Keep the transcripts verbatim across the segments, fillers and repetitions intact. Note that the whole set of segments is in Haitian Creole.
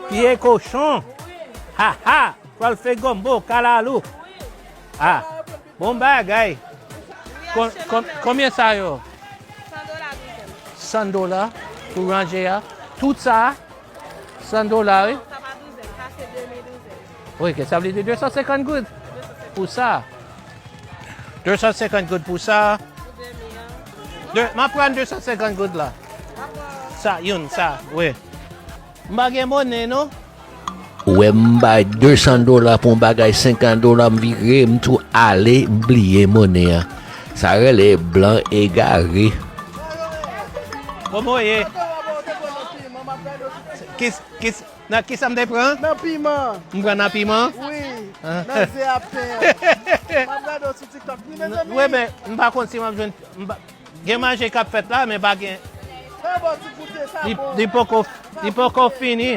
Pye kochon. Ha, ha. Pral fè gonbo, kalalou. Ah, bon bagay. Kon- kon- Konbyen sa yo? San dola pou ranje a. Tout sa, san dola, wi. Wi, ke sa vle di de san senkant goud pou sa. De san senkant goud pou sa. De, m ap pran de san senkant goud la. Sa, youn, sa, wi. M pa gen monnen, non. Ou wè m bay de san dola pou yon bagay senkant dola, m vire, m tou ale, m bliye monnen an. Sa rele blan egare. Kòman w ye? Kis, kis, nan kisa m te pran? Nan piman. M pran nan piman? Wi, ah. Nan ze a pen an. M ap gade w sou TikTok. Wi, mezanmi. Wi, men m pa konn si m ap jwenn, m pa, gen manje k ap fèt la, men pa gen. Fè bon ti goute, sa li, bon. Li poko, li poko fini.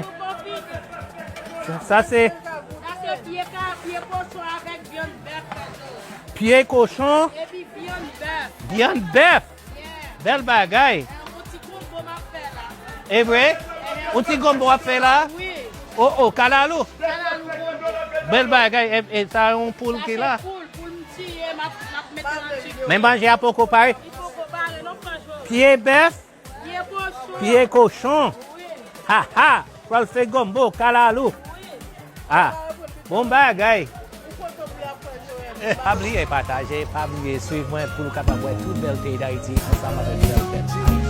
Sa se Sa se pye ka, pye kochon avèk vyann bèf, frè Joe. Pye kochon. Epi vyann bèf. Vyann bèf. Yeah. Bèl bagay. E yon ti gonbo m ap fè la. E vre? Yon ti gonbo w ap fè la? Wi. Oh, oh, kalalou. Kalalou gonbo. Bèl bagay. E, e sa yon poul ki la? Sa se poul, poul m tiye, m ap, m ap mete nan chiken. Men manje a poko pare. Li poko pare, non, frè Joe. Pye bèf. Pye kochon. Pye kochon. Wi. Ha, ha. Pral fè gonbo, kalalou. Wi. Ah, bon bagay. Ou kontan pou y ap fè Joel. Eh, pa bliye pataje, pa bliye swiv mwen pou nou kapab wè tout bèl peyi Dayiti ansanm avèk bèl fèt.